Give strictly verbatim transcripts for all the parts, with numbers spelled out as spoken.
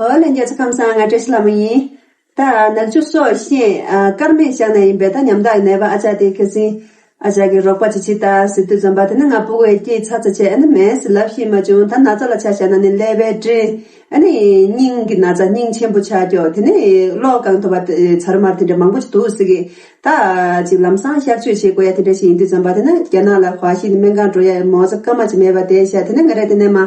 ཨོ་ལྷན་རྒྱས་ཚོ་ཁམས་བཟང་། ང་བཀྲ་ཤིས་ལྷ་མོ་ཡིན། ད་ནག་ཆུ་སོག་ཤེས་ཨ་ཀརྨའི་ཞང་ནས་ཡིན་པས། ད་ཉམ་ཐག་ནད་པ་ཨ་ཅག་དེ་ཁ་སང་ཨ་ཅག་གིས་རོགས་པ་ཅིག་བྱེད་ད་ཟེར་དུས་ཙམ་པ། དེ་ནས་ང་ཕྲུ་གུ་སྐྱེས་ཚར་ཚར་བྱས། ཨ་ནི་མེད་ཟེར་ལབ་ཤེས་མ་བྱུང་། ད་ན་ཚ་ལ་ཆ་བཞག་ན་ནི་ཀླད་པའི་འདྲེ། ཨ་ནི་སྙིང་གི་ན་ཚ་སྙིང་ཆེན་པོ་ཆགས་ཀྱོག་དེ་ནས་གློ་གང་ཐུབ་པ་ཚར་མར་དེ་འདྲ་མང་པོ་ཅིག་འདུག་ཟེར་གི། ད་ཅིག་ལམ་སང་གཤག་བཅོས་བྱེད་དགོས་ཡ་དེ་འདྲ་ཞིག་ཡིན་དུས་ཙམ་པ། དེ་ནས་རྒྱ་ནག་ལ་ཧྭ་ཤིན་སྨན་ཁང་འགྲོ་ཡ་མོ་ཙ་སྐར་མ་ཅིག་མེད་པ་བསྡད་ཤག་དེ་ནས་ང་རང་དེ་ནས་མ་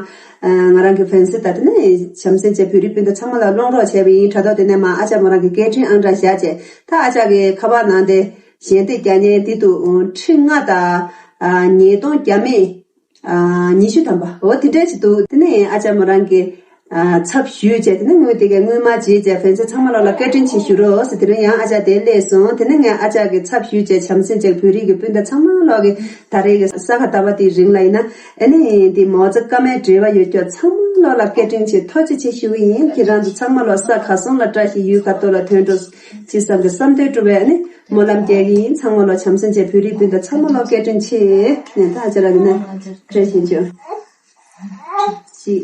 ང་རང་གི་ཧྥན་སི་དང་དེ་ནས་བྱམས་སེམས་ཅན་བོད་རིགས་སྤུན་ཟླ་ཚང་མ་ལ་སློང་རོགས་བྱས་པ་ཡིན། དྲ་ཐོག་དེ་ནས་མ་ཨ་ཅག་མོ་རང་གི་སྐད་འཕྲིན་ཨང་གྲངས་བཞག་བྱས། ད་ཨ་ཅག་གི་ཁ་པར་ནང་དེ་ཞལ་འདེབས་རྒྱག་མཁན་དེ་འདུག་ཁྲི་ལྔ་དང་ཉིས་སྟོང་བརྒྱ་མེད་ཉི་ཤུ་ཐམ་པ། འོ་དེ་འདྲ་ཅིག་འདུག་དེ་ནས་ཨ་ཅག་མོ་རང་གི་ཚབ་ཞུས་བྱས། དེ་ནས་དངུལ་དེ་གའི་དངུལ་མ་བརྗེས་བྱས། ཧྥན་སི་ཚང་མ་ལོག་ལ་བཀའ་དྲིན་ཆེ་ཞུ་རོགས་ཟེར། དེ་རིང་ཡང་ཨ་ཅག་དེ་སླེབས་སོང་། དེ་ནས་ངས་ཨ་ཅག་གི་ཚབ་ཞུས་བྱས། བྱམས་སེམས་ཅན་བོད་རིགས་ཀྱི་སྤུན་ཟླ་ཚང་མ་ལོག་གི་ད་རེས་ཀྱི་ས་ག་ཟླ་བ་དེའི་རིང་ལ་ཡིན་ན། ཨ་ནི་དེ་མོ་ཙ་སྐར་མའི་འབྲེལ་བ་ཡོད་ཀྱོག་ཚང་མ་ལོག་ལ་བཀའ་དྲིན་ཆེ་ཐུགས་རྗེ་ཆེ་ཞུ་གི་ཡིན། ཁྱེད་རང་ཚོ་ཚང་མ་ལོག་ས་ག་སོང་ལ་བཀྲ་ཤིས་ཡུལ་ག་ཏོ་ལ་ཐོན་འགྲོ་ཅི་བསམ་གི་བསམ་དོན་འགྲུབ་པའི་ཨ་ནི་སྨོན་ལམ་རྒྱག་གི་ཡིན། ཚང་མ་ལོག་བྱམས་སེམས་ཅན་བོད་རིགས་སྤུན་ཟླ་ཚང་མ་ལོག་བཀའ་དྲིན་ཆེ། ངས་ད་ཅི་ལ་ཡིན་ན་བཀྲ་ཤིས་བྱོས། གཅིག་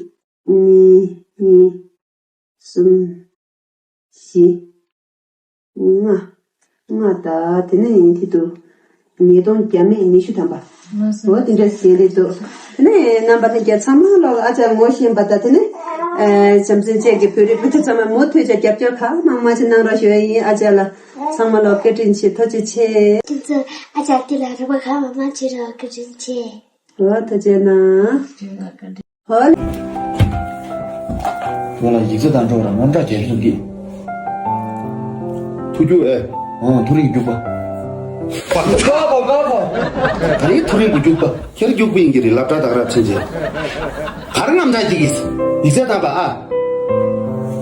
གཉིས། གཉིས། གསུམ། བཞི། ལྔ། ལྔ་དང་དེ་ནས་ཡིན་དེ་འདུག་ཉིས་སྟོང་བརྒྱ་མེད་ཉི་ཤུ་ཐམ་པ། འོ་དེ་འདྲ་ཞིག་རེད་འདུག་དེ་ནས་རྣམ་པ་ལྷན་རྒྱས་ཚང་མ་ལོག་ཨ་ཅག་ངོ་ཤེས་པ་དང་། དེ་ནས་ཨ་བྱམས་སེམས་ཅན་གྱི་བོད་རིགས་སྤུན་ཟླ་ཚང་མ་མུ་མཐུད་ཅིག་རྒྱབ་སྐྱོར་གང་མང་མང་ཞིག་གནང་རོགས་ཞུ་ཡ་ཡིན། ཨ་ཅག་ལ་ཚང་མ་ལོག་བཀའ་དྲིན་ཆེ། ཐུགས་རྗེ་ཆེ། ཁྱེད་ཚོ་ཨ་ཅག་དེ་ལ་རོགས་པ་གང་མང་མང་བྱེད་རོགས། བཀའ་དྲིན་ཆེ། འོ་ཐུགས་རྗེ་གནང་། ཧོལ། ང་ལ་ཡིག་ཚད་དང་འགྲོ་བ་དང་དངངས་སྐྲག་རྒྱག་གི་སོང་གི། ཐུགས་རྒྱུགས་ཨེ། ཨང་ཐུགས་རིག་རྒྱུག་པ། ཆོག་གོ་གོ་གོ། ད་རེས་ཐུགས་རིག་གི་རྒྱུག་པ། ཁྱེད་རྒྱུག་པ་ཡིན་གྱི་རེད། སློབ་གྲྭ་དག་རབ་ཆེན་རྗེས། གར་རྔམ་དྲག་ཅིག་གིས། ཡིག་ཚད་དང་པ་ཨ།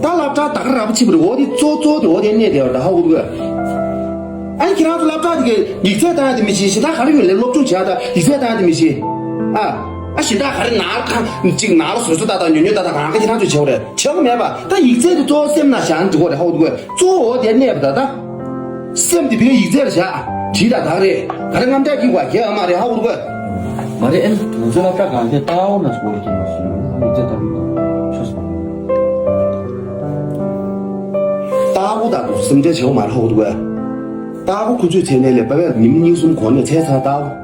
ད་སློབ་གྲྭ་དག་རབ་ཆེན་པོ་རེད། འོ་དེ་གཙོ་གཙོ་དེ་འོ་དེ་གནས་དེ་བར་ད་ཧ་གོ་འདུག་ཨ་ནི་ཁྱེད་རང་ཚོ་སློབ་གྲྭ་དེ་གའི་ཡིག་ཚད་བཏང་ཡ་དེ་མི་ཤེས། གཞན་དག་ག་རེ་ཡོད་ལས་སློབ་སྦྱོང་བྱེད་ཡ་ད་ཡིག་ཚད་བཏང་ཡ་དེ་མི་ཤེས། ཨ། ཨ་གཞན་དག་ག་རེ་ནར་ཁ་གཅིག་ནར་བཟོ་བཟོ་ད་ད་ཉོ་ཉོ་ད་ད་རང་ག་ཁྱེད་རང་ཚོས་བྱེད་པ་རེད། བྱེད་དགོས་མེད་པ། ད་ཡིག་ཚད་དེ་གཙོ་བོ་སེམས་ནང་བཞག་ན་འགྲིག་གོ་རེད། ཧ་གོ་འདུག་གས། གཙོ་བོ་འོ་དེ་གནས་པ་ད་ད། སེམས་དེ་བོད་ཡིག་ཚད་ལ་བཞག་བྲིས་དང་དག་རེད། ག་རེ་རྔམ་སྐྲག་སྐྱེ་བ་གལ་ཨ་མ་རེད། ཧ་གོ་འདུག་གས། མ་རེད། ཨེ་ང་ཚོའི་སློབ་གྲྭ་གང་དེ་ལྟ་བ་ན་སྐོར་གྱི་ཡིག་ཚད་ལྟ་བུ་ཆོས་སོ། ལྟ་བུ་དང་དུ་སེམས་ཁྲལ་བྱེད་དགོས་མ་རེད། ཧ་གོ་འདུག་གས། ལྟ་བུ་ཁོ་ཚོས་ཚད་ནས་ལས་པ་བས་ཉིན་གཉིས་གསུམ་གོང་ནས་ཚད་ཚར་ལྟ་བུ།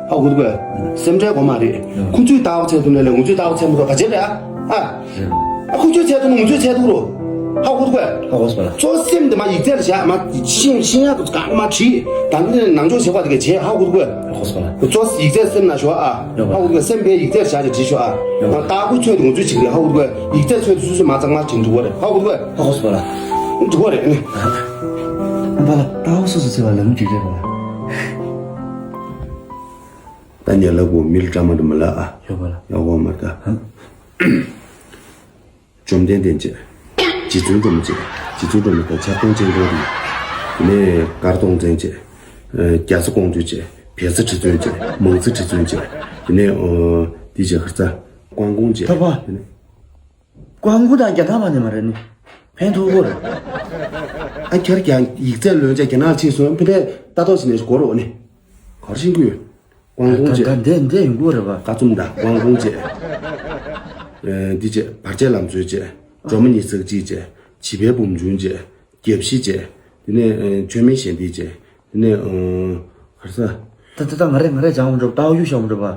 ཧ་གོ་འདུག་གས། སེམས་ཁྲལ་དགོས་མ་རེད། ཁོ་ཚོས་ལྟ་བུ་ཚད་ཐུབ་ནས་ལས་ང་ཚོས་ལྟ་བུ་ཚད་མི་ཐུབ་ག་བྱེད་རེད་ཨ། ཨ། ཨ་ཁོ་ཚོས་ཚད་ཐུབ་ན་ང་ཚོས་ཚད་ཐུབ་རོ། ཧ་གོ་འདུག་གས། ཧ་གོ་སོང་། གཙོ་སེམས་དེ་མ་ཡིག་ཚད་ལ་བཞག་མ་ཤེས་ཤེས་ཡ་དུ་གང་མ་བྲིས། ད་ནི་ནང་ཆོས་བྱེད་པ་དེ་གས་བྱས། ཧ་གོ་འདུག་གས། ཧ་གོ་སོང་། གཙོ་ཡིག་ཚད་སེམས་ན་ཞོག་ཨ། ཡོད་པ། ཧ་གོ་འདུག་གས། སེམས་པའི་ཡིག་ཚད་བཞག་ཅིག་བྲིས་ཤོག་ཨ། ཡོད་པ། ང་ལྟ་བུ་ཚོས་དེ་ང་ཚོས་བྱེད་ཀྱི་རེད། ཧ་གོ་འདུག་གས། ཡིག་ཚད་ཚོས་དེ་སོ་སོས་མ་གཙང་མ་བྲིས་འགྲོ་གི་རེད། ཧ་གོ་འདུག་གས། ཧ་གོ་སོང་། འགྲོ་གི་རེད། ཨ་ལ་ལྟ་བུ་སོ་སོ་ཚེ་བ་ལམ་འགྲིག་རེད་པ། ད་ཉལ་ལ་གོ་མིལ་ཀྲ་མ་འགྲོ་མ་ལ་ཨ། ཡོད་པ་ལ། ཡོད་པ་མ་ད། བཅོམ་ལྡན་འདས་བྱས། རྗེ་བཙུན་སྒྲོལ་མ་བྱས། རྗེ་བཙུན་སྒྲོལ་མ་དང་ཕྱག་སྟོང་སྤྱན་སྟོང་རིགས། དེ་ནས་དཀར་སྟོང་བཙན་བྱས། རྒྱ་ཚ་ཀོང་ཇོ་བྱས། བལ་ཚ་ཁྲི་བཙུན་བྱས། མང་ཚ་ཁྲི་བཙུན་བྱས། དེ་ནས་འདི་བྱས་ཁར་ཚ་ཀོང་ཀོང་བྱས། ཐ་པ། དེ་ནས། ཀོང་ཀོང་དང་རྒྱ་ཐ་མ་ནས་མ་རེད་ནི། ཕན་ཐོགས་གོ་རེད། ཨ་ཁྱེར་ཀྱང་ཡིག་ཚད་ལོན་བྱས་རྒྱ་ནག་ཕྱིན་སོང་། ཕི་དེ་ལྟ་རྟོག་བྱས་ནས་གོ་རོགས་ནི། གར་ཤིང་ཀུ། ཀོང་ཀོང་བྱས། ད་འདས་འདས་ཡོང་གི་རེད་པ། ཀ་ཙུམ་དང་ཀོང་ཀོང་བྱས། འདི་བྱས་བར་ཆད་ལམ་སྲོལ་བྱས། སྒྲོལ་མ་ཉི་ཤུ་རྩ་གཅིག་བྱས། བྱིས་པའི་བུམ་ཆུང་བྱས། རྒྱབ་བཞི་བྱས། དེ་ནས་མཆོད་མེ་ཞལ་འདི་བྱས། དེ་ནས་གར་ས། ད་ད་ད་ང་རེ་ང་རེ་སྦྱང་མི་འགྲོ། ད་ཨོ་ཡུ་ཤོག་མི་འགྲོ་པ།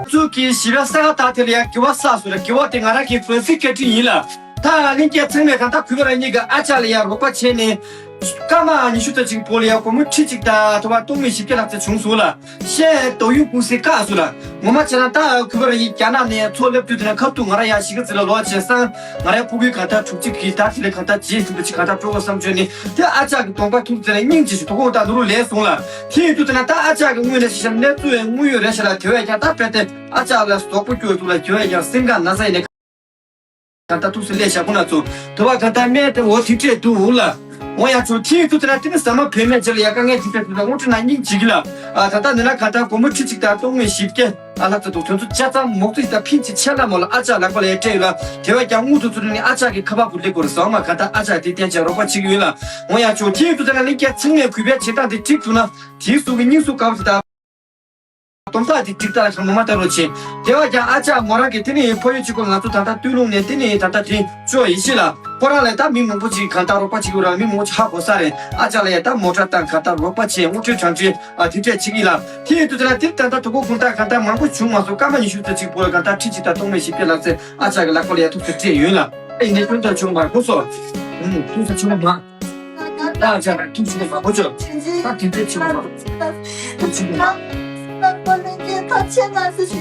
ཚུགས་ཀྱི་ཞི་བའི་ས་ག་ད་དེ་ལ་ཡ་དགེ་བ་བསགས་སོ་ར། དགེ་བ་དེ་ང་རང་གི་བོད་སྲིད་སྐད་འཕྲིན་ཡིན་ལ། ད་ལྷན་རྒྱས་ཚང་མས་གང་ལྟར་གུས་པ་རང་ཉིད་ཀྱི་ཨ་ཅག་ལ་ཡ་རོགས་པ་བྱས་ནས། སྐར་མ་ཉི་ཤུ་ཙམ་ཅིག་བོ་ལ་ཡ་སྒོར་མོ་ཁྲི་གཅིག་དང་དུ་བ་སྟོང་མི་བཞི་བརྒྱ་ལྷག་ཙམ་བྱུང་སོང་ལ། ཤེས་དོ་ཡུ་ཀུང་སི་བཀག་སོང་ལ། ངོ་མ་བྱས་ན་ད་གུས་པ་རང་ཉིད་རྒྱ་ནག་ནས་ཚོགས་སླེབས་དུས་དེ་ན་ཁ་ཐུག་ང་རང་ཡ་གཞིས་ཀ་རྩེ་ལ་ལོག་བྱས་སང་ང་རའི་ཕྲུ་གུའི་གང་ལྟར་དྲུག་གཅིག་གི་ད་དེ་ལས་གང་ལྟར་རྗེས་ཟིན་པ་ཅིག་གང་ལྟར་སྤྲོ་བོ་བསམ་བྱས་ནས་དེ་ཨ་ཅག་གི་གདོང་པ་ཐུག་ཙེ་ལ་སྙིང་རྗེ་ཞིག་དོ་དགོང་དག་ནུ་རུ་ལས་སོང་ལ། དེ་ཡིན་དུས་དེ་ན་ད་ཨ་ཅག་གི་དངོས་གནས་ཤི་ཤ་གནས་ཚུལ་བའི་དངོས་ཡོད་རེད་ཤ་ལ། དེ་བས་ཀྱང་ད་དཔེ་དེ་ཨ་ཅག་ལ་ཟོག་པོ་སྐྱོ་འདུག་ལ། དེ་བས་ཀྱང་སེམས་ཁ་ན་ས་ཡིན་ནས་གང་ལྟར་ཐུགས་སུ་ལས་བཞག་པོ་ན་ཚོ་དེ་བ་གང་ལྟར་སྨན་དེ་འོ་དེ་སྤྲད་འདུག་ལ། འོ་ཡ་ཚོ་དེ་ཡིན་དུས་དེ་ན་དེ་ནི་ཟ་མ་བོད་སྨན་ཅིག་ལ་ཡ་དཀའ་ངལ་དེ་འཕྲད་དུས་ད་དངོས་འབྲེལ་ན་སྙིང་རྗེ་གི་ལ། ཨ་ད་ལྟ་ནི་ན་གང་ལྟར་སྒོར་མོ་ཁྲི་གཅིག་དང་སྟོང་མི་བཞི་བརྒྱ། ཨ་ལགས་ཚ་འདུག་དོན་ཚོ་ཆ་ཚང་མོག་ཚོ་ཡི་ད་ཕིན་ཅི་ཆ་ལ་མོ་ལ་ཨ་ཅག་ལག་པ་ལ་ཡ་སྤྲད་ཡོད་ལ། དེ་བས་ཀྱང་དངུལ་དུ་ཚུར་ནི་ཨ་ཅག་གི་ཁ་པར་བུ་ལེགས་སྐོར་ཟ་མ་ག་ད་ཨ་ཅག་དེ་བསྟན་ཆ་རོགས་པ་བྱེད་ཀྱི་ཡོད་ལ། འོ་ཡ་ཆོ་དེ་ཡིན་དུས་ད་ན་ལེགས་སྐྱ་ཚང་མས་གུས་པའི་བྱེད་སྟངས་དེ་འགྲིག་ཐུབ་ན་དེའི་སུ་གི་སྙིང་སུ་དགའ་བ་དེ་ད། དོན་དག་དེ་ཅིག་ལྟ་ལ་ཁ་མོ་མ་ལྟ་རོགས་བྱེད། དེ་བ་ཀྱང་ཨ་ཅག་མོ་རང་གི་དེ་ནི་ཕ་ཡུལ་གཅིག་པོ་ང་ཚོ་ད་ལྟ་སྟོད་ལུང་ནས་དེ་ནི་ད་ལྟ་དེ་ཅོ་ཡི་ཤི་ལ་ཁོ་རང་ལས་ད་མི་མང་པོ་ཅིག་གང་ལྟ་རོགས་པ་བྱེད་དགོས་ར། མི་མང་པོ་ཅིག་ཧ་གོ་ས་རེད། ཨ་ཅག་ལ་ཡ་ད་མོ་ཊ་བཏང་གང་ལྟ་རོགས་པ་བྱེད། དངུལ་ཁྲི་གྲངས་ཁྲི་ཨ་དེ་འདྲས་བྱེད་ཀྱི་ལ། དེ་ཡིན་དུས་དེ་ལ་དེ་ད་ལྟ་དུ་གོ་གུང་ཐག་གང་ལྟ་མང་པོ་བྱུང་མ་སོང་། སྐར་མ་ཉི་ཤུ་ཙམ་ཅིག་བོ་ལ་གང་ལྟ་ཁྲི་གཅིག་དང་སྟོང་མེད་བཞི་བརྒྱ་ལག་རྩལ་ཨ་ཅག་གི་ལག་པ་ལ་ཡ་ཐུག་ཏུ་སྤྲད་ཡོད་ལ། ཨ་ཡིན་ནའི་ཐུག་ད་བྱུང་མ་གོ་སོ། ཐུག་ས་བྱུང་མ། ད་ཆ་ན་ཐུག་ཆུ་མ་གོ་ཆོ། ད་དེ་འདྲས་ཆུ་མ། ཐུག་ཆུ་མ།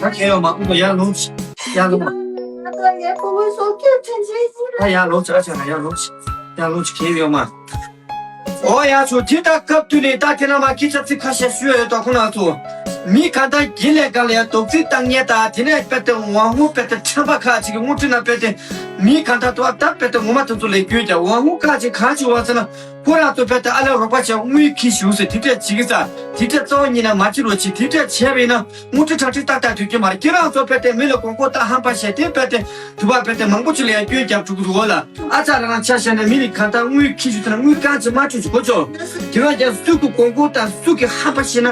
ད་ཁྱེད་ཡོད་མ་ཨུ་ཡར་ལོངས་ཤིག་ཡར་ལོངས་མ། ད་ཡར་ལོངས་ཤིག་ཨ་ཆ་ན་ཡར་ལོངས་ཤིག་ཡར་ལོངས་ཤིག་ཁྱེད་ཡོད་མ། ཨོ་ཡ་ཆོ་དེ་ད་སྐབས་དུས་ནས་ད་དེ་ན་མ་ཁྱི་ཆ་ཚིག་ཁ་ཤས་ཞུ་ཡོད་དོ་ཁོ་ན་ཚོ། མི་ག་ད་གི་ལས་ག་ལ་ཡ་དོག་ཚིག་བཏང་ཉེ་ད་དེ་ནས་དཔེ་དེ་ཝང་ཧུ་དཔེ་དེ་ཁྲམ་པ་ཁ་ཅིག་གི་དངུལ་ཁྲི་ན་དཔེ་དེ། མི་གང་ལྟར་དུ་བ་ད་དཔེ་དེ་ངོ་མ་དེ་ཚོ་ལས་སྐྱོན་ཀྱང་ཝང་ཧུ་ཁ་ཅིག་གང་ཅིག་བ་ཚེ་ན་ཁོ་རང་ཚོ་དཔེ་དེ་ཨ་ལས་རོགས་པ་བྱས་དངུལ་ཁྱི་ཞུ་ཟེར་དེ་འདྲས་བྱེད་ཀྱི་ས་དེ་འདྲས་རྩ་བ་ཉིད་ནས་མ་བྱེད་རོགས་བྱེད། དེ་འདྲས་བྱས་པ་ཡིན་ན་དངུལ་ཁྲི་ཁྲག་ཁྲི་ཏག་ཏག་ཐོན་གྱི་མ་རེད། ཁྱེད་རང་ཚོ་དཔེ་དེ་མི་ལ་གོང་གོ་ཏག་ཧམ་པ་བཤད་དེ་དཔེ་དེ་དུ་བ་དཔེ་དེ་མང་པོ་ཅིག་ལ་ཡང་སྐྱོན་རྒྱབ་འགྲོ་གི་འདུག་འོ་ལ། ཨ་ཅག་རང་ཆ་བཞག་ན་མི་ལ་གང་ལྟར་དངུལ་ཁྱི་ཞུ་ཚེ་ན་དངུལ་རྐང་ཅིག་མ་སྤྲོད་ཅིག་གོ་ཆོག་དེ་བ་ཀྱང་སུ་གི་གོང་གོ་དང་སུ་གི་ཧམ་པ་བཤད་ན་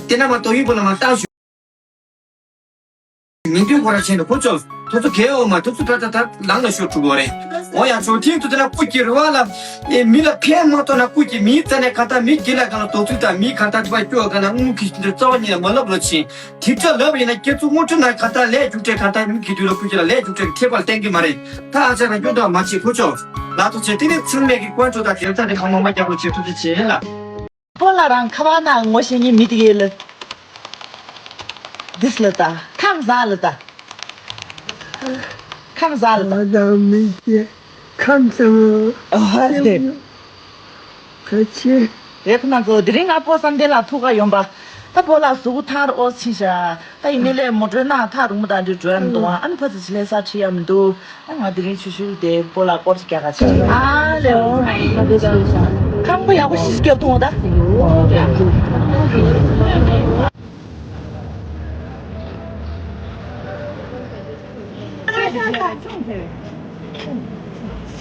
དེ་ན་མ་གཏོགས་ཡིན་པ་ལ་མ་བཏང་ཞུ། མི་འདུན་ཁོ་ར་ཆེན་དུ་ཁོ་ཚོ་དེ་ཚོ་གལ་འོ་མ་དེ་ཚོ་ད་ད་ད་ལང་ལ་ཤོར་འགྲོ་གི་རེད། འོ་ཡང་ཆོག་ཐེངས་དུ་དེ་ན་སྐུ་སྐྱེ་རུ་བ་ལ་ཨེ་མི་ལ་ཕན་མ་ཐོགས་ན་སྐུ་སྐྱེ་མིའི་རྩ་ནས་ག་ད་མི་སྐྱེ་ལ་ག་ལ་དོག་ཚུལ་དང་མིའི་ག་ད་དུ་བ་སྐྱོ་ག་ན་དངུལ་གི་ཤིན་ཏུ་རྩ་བ་ཉིད་ལ་མ་ལབ་རོགས་ཆེན་དེ་ཚོ་ལབ་ཡིན་ན་ཁྱེད་ཚོ་དངུལ་ཁྲི་ན་ག་ད་ལས་རྒྱུགས་སྤྲད་ག་ད་མི་གི་དུས་ལ་སྐུ་སྐྱེ་ལ་ལས་རྒྱུགས་སྤྲད་ཀྱི་ཁྱད་པར་བསྟན་གི་མ་རེད། ད་ཨ་ཅག་ན་སྐྱོ་ད་མ་བྱེད་ཁོ་ཚོ་ལ་ཐུག་ཆེ་དེ་ནས་ཚང་མས་གི་དཀོན་མཆོག་དང་དེ་ཚ་དེ་གང་མང་མ་རྒྱག་རོགས་ཆེ་ཐུགས་རྗེ་ཆེ་ལ། པོ་ལ་རང་ཁ་བ་ན་ངོ་ཤེས་ཉིན་མི་དེ་གའི་ལ། དིས་ལ་ད། ཁམས་ཟ་ལ་ད། ཁམས་ཟ་ལ་ད། ང་དང་མི་སྐྱེ་ཁམས་ཙམ་ཨ་ཧ་ལེ། ཁ་ཆེ། རེད་ཁོ་ན་ཚོ་དེ་རིང་ང་པོ་བསམ་གཏན་ལ་ཐུག་ག་ཡོང་པ། ད་པོ་ལ་གཟུགས་ཐར་ཨོ་ཕྱིན་ཤག་ད་ཡིན་ནི་ལས་མོ་ཊ་ན་ཐག་རིང་མོ་དང་འདྲི་འགྲོ་ཡ་མི་འདུག་ཨ་ནི་ཕ་ཚི་ཆི་ལས་ས་ཁྲི་ཡ་མི་འདུག་ཨ་ང་དེ་རིང་ཆུ་ཤུལ་དེ་པོ་ལ་སྐོར་ཅིག་རྒྱག་ག་ཕྱིན། ཨ་ལེ་ཨོ་ང་དེ་ད་ཁང་པ་ཡག་པོ་ཞིག་སྐྱོབ་ཐུབ་ད།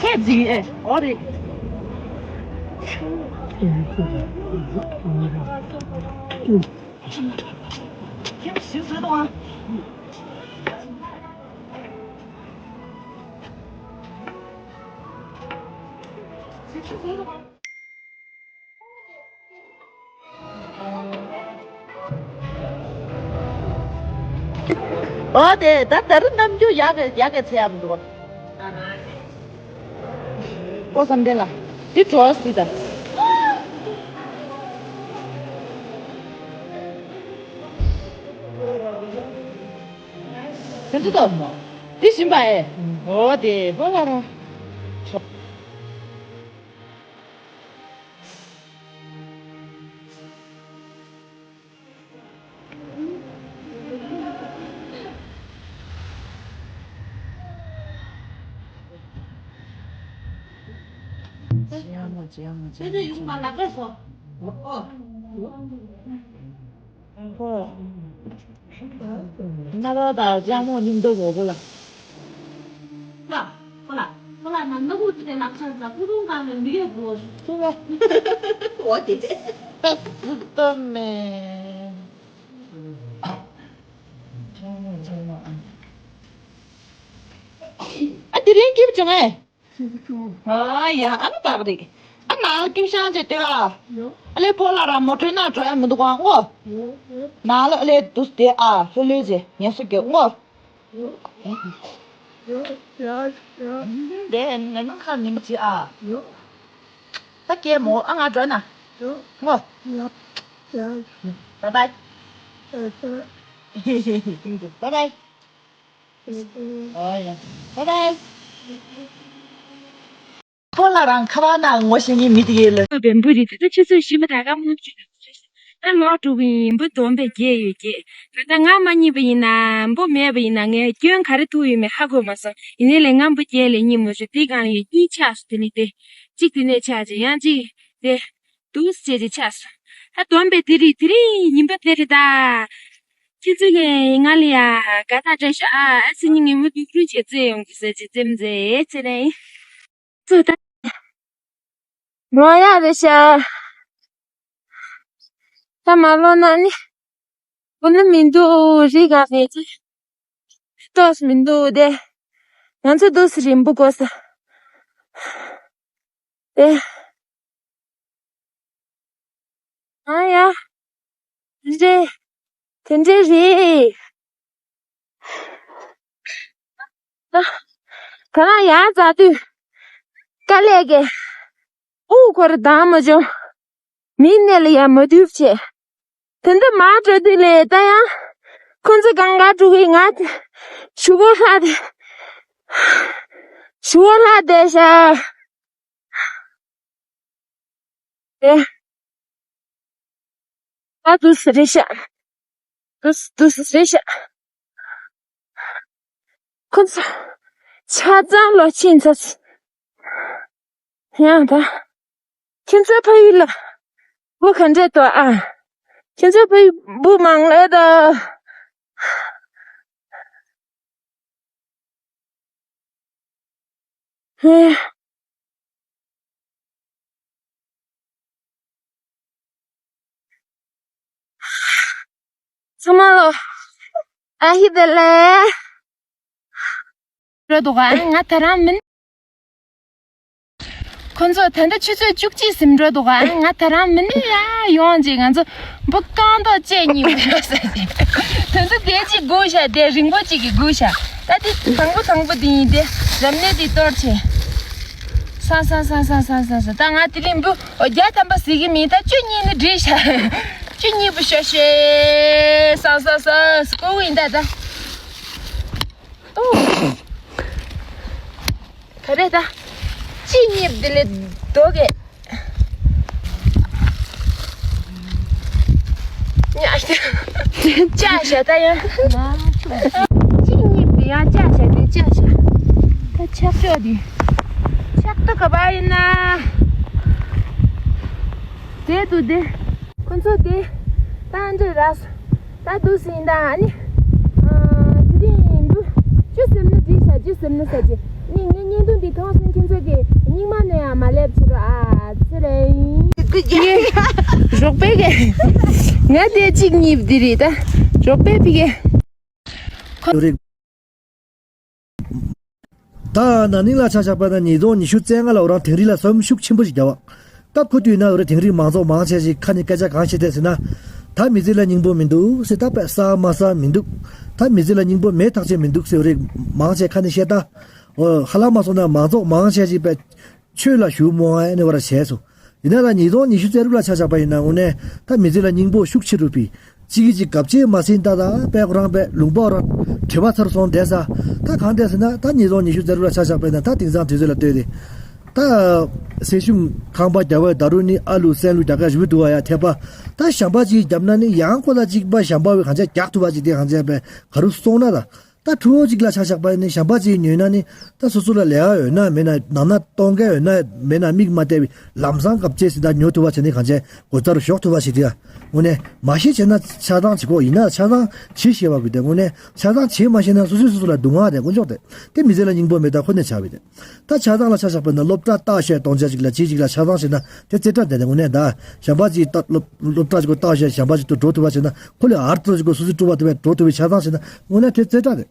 ཁྱེད་ཀྱིས་ཨེ་ཨོ་རེད། ཁྱེད་ཞིག་ཟེར་དང་། ཨོ་དེ་ད་ད་རུ་རྣམ་འགྱུར་ཡག་གི་ཡག་གི་ཚེ་ཡག་མི་འདུག་པོ་བསམ་གཏན་ལ་དེ་གྲོགས་སི་ད། དེ་ཚོ་ད་དེ་བཞིན་པ་ཨེ། ཨོ་དེ་པོ་ལ་ར། ཨོ། ན་ར་ད་ཅང་མོ་ཉིན་དུ་གོ་གོ་ལ། ཁོ་ལ་ཁོ་ལ་ཁོ་ལ་ན་ནུ་གུ་ཅི་དེ་ལག་ཆ་ཟ་ཀུ་རུང་གང་ལ་མི་ཡོད་གོ། ཁོ་ལ་འོ་དེ་དེ། ཏོ་མེ། ཨ་དེ་རིང་སྐྱིད་བྱུང་ཨེ། ཨ་ཡ་ཨ་ནི་པག་རིག་ཨ་ན་ཀིམ་ཤང་ཅེ་ཏེ་ཨ། ཨ་ལེ་པོ་ལ་ར་མོ་ཊ་ན་འགྲོ་ཡ་མི་འདུག་ག་ངོ་། ན་ལ་ཨ་ལེ་དུས་ཏེ་ཨ་ལྷོད་ལྷོད་ཅེ་ངལ་གསོ་རྒྱག་ངོ་། དེ་ན་ནིང་ཁ་ནིང་ཅི་ཨ། ད་ཀེ་མོ་ཨ་ང་འགྲོ་ན་ངོ་། བཱའི་བཱའི། བཱའི་བཱའི། ཨོ་ཡ། བཱའི་བཱའི། པོ་ལ་རང་ཁ་བ་ན་ངོ་ཤེས་ཉིན་མི་དེ་གའི་ལ། བེམ་པོ་རི་དེ་ད་ཆུ་ཚོད་བཞི་མ་ད་ག་མུག་ཆུ་ད་ལོག་འགྲོ་གི་ཡིན་པ་སྡོམ་པས་རྒྱས་ཡོད་རྒྱས། ད་ལྟ་ང་མ་རྙེད་པ་ཡིན་ན་འབུ་མེད་པ་ཡིན་ན་ངས་སྐྱོན་ག་རེ་ཐུག་ཡོད་མེད་ཧ་གོ་མ་སོང་། ཡིན་ནའི་ལས་ང་འབུ་རྒྱས་ལས་རྙེད་མ་བྱུང་། དེ་གང་ཡོད་གཉིས་ཆགས་སོང་། དེ་ནས་དེ་གཅིག་དེ་ནས་ཆགས་ཅིག་ཡང་གཅིག་དེ། དུས་ཚོད་ཅིག་ཆགས་སོང་། ད་སྡོམ་པས་དེ་རིང་དེ་རིང་ཡིན་པ་དེ་རེད་ད། ཁྱེད་ཚོ་ལས་ང་ལ་ཡ་དགའ་ཐག་བྲལ་ཤག་ཨ་ཨ་སི་ཉིན་ངས་མུ་མཐུད་ཁུར་བྱེད་རྩེ་ཡོང་གི་ཟེར་ཅིག་རྩེ་མི་རྩེ་ཨེ་ཚེ་རིང་། ཚོ་ད་ལོ་ཡག་རེད་ཤག་ད་མ་ལོ་ན་ནི། ཁོ་ན་མི་འདུག་རི་ག་ནས་ཅི་ཏོག་མི་འདུག་དེ། ང་ཚོ་འདུག་སེ་རིང་པོ་འགོར་ས། དེ། ཨ་ཡ། རེད། དེ་འདྲས་རེད། ད་ང་ཡར་འཛེགས་དུས། དཀའ་ལས་ཀྱིས། དབུགས་ཁོ་ར་འདང་མ་བྱུང་། མིའི་སྣེ་ལ་ཡར་མ་ཐུག་བྱས། དེ་འདྲ་མར་འགྲོ་དུས་ལ་ད་ཡང་། ཁོ་ཚོ་གང་ག་འགྲོ་གི་ང་། གཞུག་གུ་ལྷག་སྟེ། གཞུག་གུ་ལྷག་བསྡད་ཤག་ཨེ། ད་འདུག་སེ་རེད་ཤག་འདུག་སེ་འདུག་སེ་རེད་ཤག་ཁོ་ཚོ་ཆ་ཚང་ལོག་ཕྱིན་ཚར། ཡང་ད། ཁྱེད་ཚོའི་ཕ་ཡུལ་ལ་འབུ་ག་འདྲས་འདུག་ཨ། ཁྱེད་ཚོའི་ཕ་ཡུལ་འབུ་མང་ལོས་ད། ཧེ། ཚང་མ་ལོ། ཨ་ཧི་དེ་ལེ། འགྲོ་འདུག་ཨ། ང་ད་རང་མིན། ཁོ་ཚོ་ད་ལྟ་ཆུ་ཚོད་བཅུ་གཅིག་ཟིན་འགྲོ་འདུག་ཨ། ང་ད་རང་མིན་ནས་ཡ་ཡོང་རྗེས་ང་ཚོ་འབུ་རྐང་ཐོག་བཅད་གཉིས་པ་ཟེར་གྱི། ད་ཚོ་དེ་གཅིག་སྒུག་ཤག་དེ་རིང་པོ་གཅིག་གིས་སྒུག་ཤག་ད་དེ་དང་པོ་དང་པོ་དེ་ཡིན་ཏེ། རབ་གནས་དེ་གཏོར་བྱས། ས་ས་ས་ས་ས་ས་ས། ད་ང་དེ་རིང་འབུ་འོ་བརྒྱ་ཐམ་པ་ཟིན་གྱི་མིན། ད་བཅུ་གཉིས་ནི་འགྲིག་ཤག་བཅུ་གཉིས་པོ་ཤོ་ཤེ། ས་ས་ས་ས་ཀོ་བོ་ཡིན་ད་ད། ཨོ། ག་རེ་ད། གཅིག་གཉིས་དེ་ལས་ལྡོག་གི། ཉ་ཤ། བཅག་བྱ་ད་ཡང་། གཅིག་གཉིས་དེ་ཡང་བཅག་བྱ་དེ་བཅག་བྱ། ད་ཆག་ཆོག་དེ། ཆག་ཏོ་ག་པར་ཡིན་ན། དེ་དུ་དེ། ཁོ་ཚོ་དེ། ད་འདྲ་ར་སོང་། ད་འདུག་སེ་ཡིན་ད་ཨ་ནི། ཨ། དེ་རིང་འདུག་ཅི་ཟེར་ན་འགྲིག་ཤག་ཅི་ཟེར་ན་ཟེར་གྱི། ནི་ངའི་བརྙན་ཐུང་འདི་མཐོང་སོང་། ཁྱེད་ཚོ་གི་སྙིང་མ་ནས་ཡང་མ་སླེབས་བྱེད་རོགས་ཨ། ཚེ་རིང་། རོགས་པའི་གི། ང་དེ་གཅིག་གཉིས་འདི་རེད་ད། རོགས་པའི་ཕི་གི། ད་ན་ནིང་ལ་ཆ་བཞག་པ་ན་ཉིས་སྟོང་ཉི་ཤུ་རྩ་ལྔ་ལ་འོ་རང་དིང་རི་ལ་ཟམ་ཤུགས་ཆེན་པོ་ཞིག་བརྒྱབ་པ། སྐབས་ཁོ་དུས་ན་འོ་རེ་དིང་རི་མང་ཚོགས་མང་ཆེ་ཞིག་ཁ་ནས་སྐད་ཆ་གང་བཤད་བསྡད་ཟེར་ན། ད་མི་ཚེ་ལ་སྙིང་པོ་མི་འདུག་ཟེར། ད་པད་ས་མ་ས་མི་འདུག་ད་མི་ཚེ་ལ་སྙིང་པོ་མེད་ཐག་ཆོད་མི་འདུག་ཟེར་འོ་རེ་མང་ཆེ་ཁ་ནས་བཤད་ད། འོ་ཧ་ལམ་མ་སོང་ན་མང་ཚོགས་མང་ཆེ་ཞིག་པད། ཆོས་ལ་ཞུགས་མོ་ཨ་ནི་བར་བྱས་སོ། ཡིན་ན་ལ་ཉིས་སྟོང་ཉི་ཤུ་རྩ་དྲུག་ལ་ཆ་བཞག་པ་ཡིན་ན་དངོས་གནས་ད་མི་ཚེ་ལ་སྙིང་པོ་ཤུགས་ཆེ་རུ་ཕི། གཅིག་གིས་གཅིག་གབ་ཆེ་མ་ཟིན་ད་ད་པད་ཁོ་རང་པད་ལུང་པ་རང་བྲེལ་བ་ཚར་སོང་བསྡད་ས། ད་གང་བསྡད་ཟེར་ན་ད་ཉིས་སྟོང་ཉི་ཤུ་རྩ་དྲུག་ལ་ཆ་བཞག་པ་ཡིན་ན་ད་དེང་སང་དུས་ཚོད་ལ་ལྟོས་ཏེ། ད་སེ་ཤུང་ཁང་པ་རྒྱབ་པའི་ད་རུ་ནི་ཨ་ལུ་སྲན་ལུ་རྒྱག་ག་ཞུ་འདུག་བ་ཡ་ཐེབས་པ། ད་ཞམ་པ་གཅིག་བརྒྱབ་ན་ནི་ཡང་ཁོ་ལ་གཅིག་པ་ཞམ་པ་བས་གང་ཆ་རྒྱག་ཐུབ་པ་གཅིག་དེ་གང་ཆ་པད་ག་རུ་སོང་ན་ད། ད་ཕྲུ་གུ་གཅིག་ལ་ཆ་བཞག་པ་ནི་ཞམ་པ་གཅིག་ཉོས་ན་ནི་ད་སོ་སོ་ལ་ལས་ཀ་ཡོད་ན་མེད་ན་ནང་ན་གཏོང་མཁན་ཡོད་ན་མེད་ན་མིག་མ་བལྟས་པའི་ལམ་སང་སྐབས་བཅད་སྲིད་ད་ཉོ་ཐུབ་པ་བྱས་ནས་གང་བྱས་སྒོ་རྩ་རུ་ཞོག་ཐུབ་པ་བྱེད་དུས་ཡ། དངོས་གནས་མ་ཤེས་བྱས་ན་ཆགས་སྡང་བྱེད་ཁོ་ཡིན་ན་ཆགས་སྡང་བྱེད་ཤེས་པ་དགོས་ཏེ། དངོས་གནས་ཆགས་སྡང་བྱེད་མ་ཤེས་ན་སོ་སོས་སོ་སོ་ལ་སྡུག་བསྔལ་དེ་དཀོན་མཆོག་དེ་དེ་མི་ཚེ་ལ་སྙིང་པོ་མེད་ད་ཁོ་ནས་ཆགས་པའི་དེ། ད་ཆགས་སྡང་ལ་ཆ་བཞག་པ་ན་སློབ་གྲྭ་བརྟག་དཔྱད་གཏོང་བྱ་ཅིག་ལ་ཅིག་ཅིག་ལ་ཆགས་སྡང་བྱེད་ན་དེ་རྩེ་གྲ་དེ་དེ་དངོས་གནས་ད་ཞམ་པ་གཅིག་ད་སློབ་སློབ་གྲྭ་ཅིག་གོ་བརྟག་དཔྱད་ཞམ་པ་ཅིག་ཏུ་འགྲོ་ཐུབ་པ་བྱེད་ན་ཁོ་ལས་ཨར་ཏོ་ཅིག་གོ་སོ་སོའི་སྤྲུལ་པ་དེ་བས་འགྲོ་ཐུབ་པའི་ཆགས་སྡང་བྱེད་ན་དངོས་གནས་དེ་རྩེ་གྲ་དེ།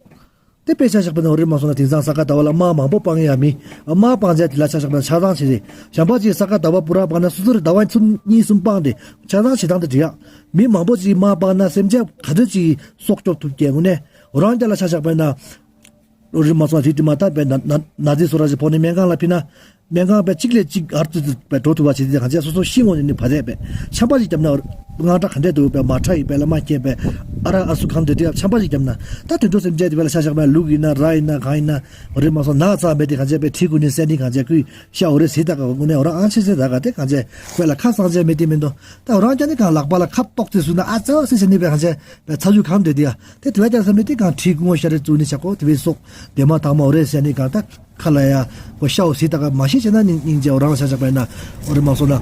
དེ་དཔེ་ཆ་བཞག་པ་ན་འོ་རེད་མ་སོང་ན་དེང་སང་ས་ག་ཟླ་བ་ལ་དམག་མང་པོ་སྤང་ཡ་མི། དམག་སྤང་བྱ་དེ་ལ་ཆ་བཞག་པ་ན་ཆགས་སྡང་བྱེད་རེད། ཞམ་པ་ཅིག་ས་ག་ཟླ་བ་པུ་ར་སྤང་ན་སོ་སོ་རེ་ཟླ་བ་གསུམ་གཉིས་གསུམ་སྤང་དེ་ཆགས་སྡང་བྱེད་སྟངས་དེ་འགྲིག་ཡ། མི་མང་པོ་ཅིག་དམག་སྤང་ན་སེམས་ཅན་ག་ཚོད་ཅིག་སྲོག་སྐྱོབ་ཐུབ་ཀྱི་དངོས་གནས་འོ་རང་རྒྱ་ལ་ཆ་བཞག་པ་ན། རིན་མ་སོང་ཞིག་དྲི་མ་ཐག་པའི་ན་ན་ན་ཚའི་སོ་ར་ཞིག་ཕོག་ནས་སྨན་ཁང་ལ་ཕྱིན་ན། སྨན་ཁང་པའི་གཅིག་ལས་གཅིག་ཨར་ཙི་ཙི་པའི་འགྲོ་ཐུབ་པ་བྱེད་དེ་གང་བྱས་སོ་སོ་ཤི་འོང་ནས་ནི་བ་རེད་པས། ཆམ་པ་ཞིག་བརྒྱབ་ན་དངངས་སྐྲག་ག་འདྲས་འདུག་པས་མ་ཁྲ་ཡིས་པས་ལ་མ་སྐྱེས་པས་ཨ་ར་ཨ་སུ་གང་འདོད་དེ་ཆམ་པ་ཞིག་བརྒྱབ་ན་ད་དུད་འགྲོ་སེམས་ཅན་དེ་བས་ལ་ཤ་ཤག་པས་ལུག་ཡིན་ན་ར་ཡིན་ན་གང་ཡིན་ན། རིན་མ་སོང་ན་ཚ་མེད་དེ་གང་བྱས་པས་ཁྲི་ཀུན་ནས་སེ་ནི་གང་བྱས་ཁུས་ཤ་འོ་རེ་སི་ད་ག་དངོས་གནས་འོ་ར་ཨང་ཆེ་སེ་ད་ག་དེ་གང་བྱས་པས་ལ་ཁ་སང་བྱས་མེད་དེ་མི་འདུག་ད་འོ་རང་ཅག་ནི་གང་ལག་པ་ལ་ཁ་ཏོག་ཙེ་སུ་ན་ཨ་ཙི་སེ་སེ་ནི་པས་གང་བྱས་པས་ཚ་ཞུ་གང་འདོད་དེ་ཡ། དེ་དེ་བས་ཀྱང་བསམ་ནས་དེ་གང་ཁྲིའི་སྐུ་ངོ་ཤ་རེ་བཙུགས་ནས་བྱ་ཀོ་དེ་བས་སོགས་དེ་མ་དག་མ་འོ་རེ་ཟེར་ནས་གང་ད་ཁ་ལ་ཡ་ཀོ་ཤའོ་ཟི་ད་ག་མ་ཤེས་བྱས་ན་ནི་སྙིང་རྗེ་འོ་རང་ལ་ཤ་ཆག་པས་ན་འོ་རེ་མ་སོང་ན།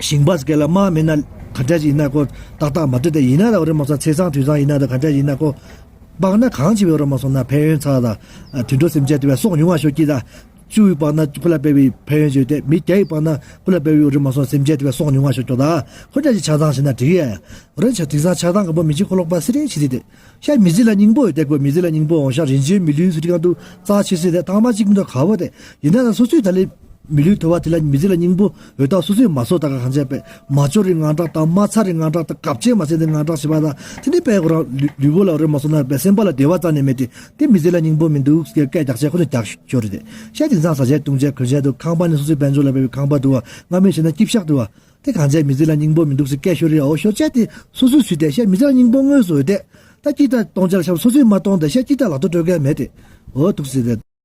ཞིང་པ་སྐད་ལ་མ་མེད་ན་ག་འདྲ་ཞིག་ཡིན་ན་ཀོ་ཏག་ཏག་མ་འདྲ་དེ་ཡིན་ན་ལ་འོ་རེ་མ་སོང་ཚེས་བཟང་དུས་བཟང་ཡིན་ན་ད་ག་འདྲ་ཡིན་ན་ཀོ་སྤང་ན་གང་བྱེད་པའི་འོ་རེ་མ་སོང་ན་ཕན་ཡོན་ཚ་ད་དུད་འགྲོ་སེམས་ཅན་དེ་བས་སྲོག་ཉུང་བ་ཤོད་ཀྱི་ད། བཅུ་ཡི་བར་ན་ཁོ་ལ་དཔེ་བའི་ཕན་ཡོན་བརྗོད་དེ། མི་བརྒྱ་ཡི་བར་ན་ཁོ་ལ་དཔེ་བའི་རིན་མ་སོང་སེམས་ཅན་དེ་བས་སྲོག་ཉུང་བ་ཤོར་ཀྱོག་ད། ཁོ་འདྲ་ཞིག་ཆ་ཚང་བྱས་ན་འགྲིག་ཡ། རེད་ཆ་དེང་སང་ཆགས་སྡང་དགའ་པོ་མི་གཅིག་ཁོ་ལོག་པ་སི་རེད་བྱེད་དེ་དེ། ཤ་མི་ཚེ་ལ་སྙིང་པོ་ཡོད་དེ་ཁོ་མི་ཚེ་ལ་སྙིང་པོ་འོང་ཤ་རིན་ཆེན་མི་ལུས་སུ་དྲི་གང་དུ་རྩ་ཆེ་སྲིད་དེ་ཐང་མ་གཅིག་མི་འདུག་ག་བོ་དེ། ཡིན་ན་ལ་སོ་སོའི་ད་ལེ་མི་ལུས་ཐོབ་པ་དེ་ལ་མི་ཚེ་ལ་སྙིང་པོ་ཡོད་ད། སོ་སོས་མ་སོ་ད་ག་གང་བྱས་པས་མ་ཆོར་རི་ངང་གྲགས་དང་མ་ཚར་རི་ངང་གྲགས་དང་གབ་ཆེན་མ་ཟད་དེ་ངང་གྲགས་བྱེད་པ་དང་དེ་ནི་དཔེ་ཁོ་རང་ལུས་པོ་ལ་རེ་མ་སོང་ན་དཔེ་སེམས་པ་ལ་བདེ་བ་རྩ་ནས་མེད་དེ། དེ་མི་ཚེ་ལ་སྙིང་པོ་མི་འདུག་ཟེར་སྐད་རྒྱག་ཆེད་ཁོ་ཚོས་རྒྱག་ཤོར་རེད་དེ། ཤ་དེང་སང་ཟ་ཆས་བཏུང་ཆས་གོན་ཆས་འདུག་ཁང་པ་ནི་སོ་སོའི་དཔལ་འབྱོར་ལ་དཔེ་བའི་ཁང་པ་འདུག་བ། སྔ་མོའི་བྱས་ན་སྐྱིབ་ཤག་འདུག་བ། དེ་གང་བྱས་མི་ཚེ་ལ་སྙིང་པོ་མི་འདུག་ཟེར་སྐད་ཤོར་རེད། འོ་ཤོར་ཆས་དེ་སོ་སོའི་ཚུལ་དེ་ཤ་མི་ཚེ་ལ་སྙིང་པོ་དངོས་སུ་ཡོད་དེ། ད་སྐྱིད་ད་གཏོང་ཆ་ལ་ཤ་སོ་སོས་མ་གཏོང་དེ་ཤ་སྐྱིད་ད་ལག་ཏུ་སྤྲོད་མཁན་མེད་དེ། འོ་འདུག་ཟེར་དེ།